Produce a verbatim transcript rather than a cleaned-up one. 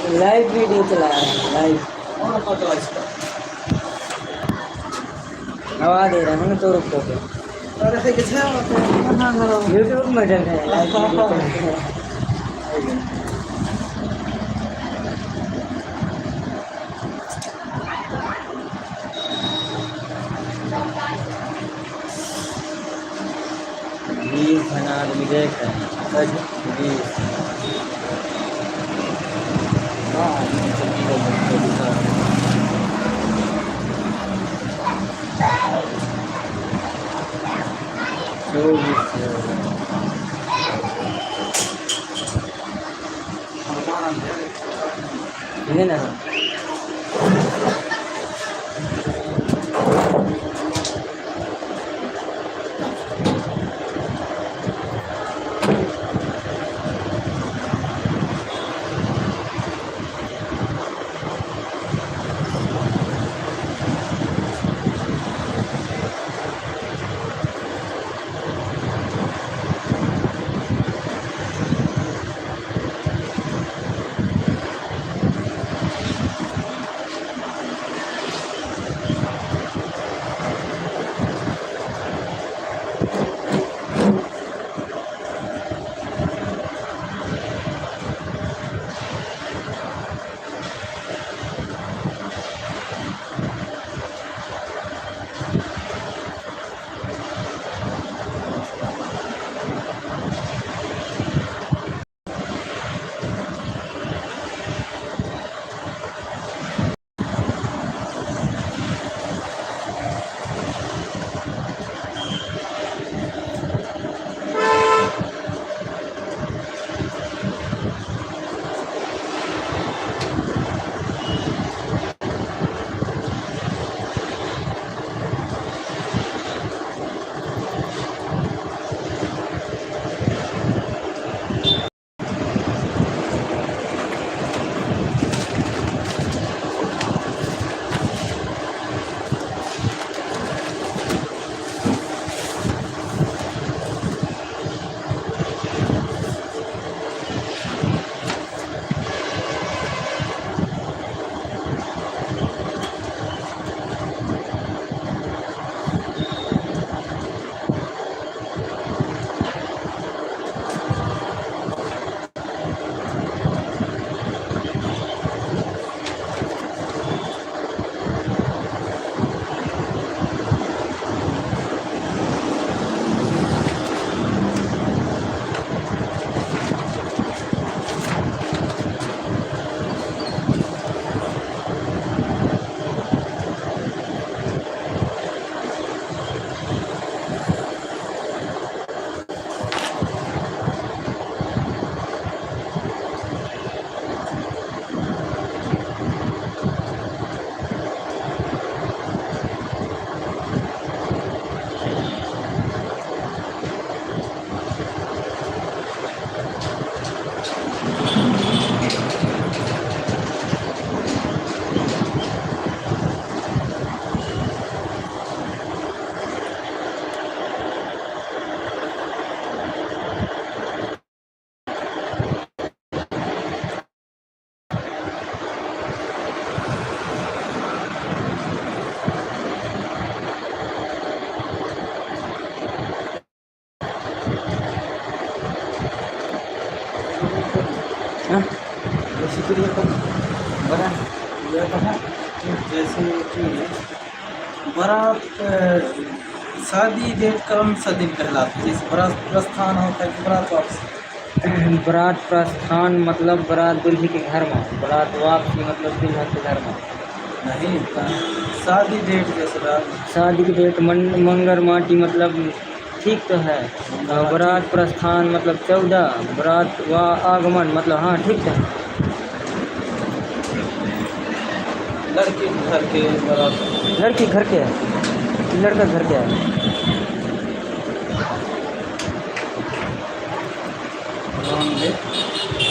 Live video चला रहे हैं, लाइव। आवाज दे रहा हूँ ना, तो रुको। अरे, YouTube में चल रहे हैं, लाइव वीडियो चल रहे हैं। बीस घना आदमी देख रहे हैं। बीस। हाँ, चौबीस। ये ना। हाँ? जैसे कि बरात, जैसे कि बरात, अ, शादी date कौन सा दिन कहलाता है? जैसे बरात प्रस्थान होता है कि बरात वापसी? बरात प्रस्थान मतलब बरात दुल्ही के घर में, बरात वापसी मतलब दुल्हा के घर में। नहीं, शादी date जैसे बरात। शादी के date मन-, मंगर माटी मतलब ठीक तो है। और बरात प्रस्थान मतलब चौदह, बरात वा आगमन मतलब, हाँ, ठीक तो है। लड़की घर के बरात। लड़की घर के है, लड़का घर के है। राम दे।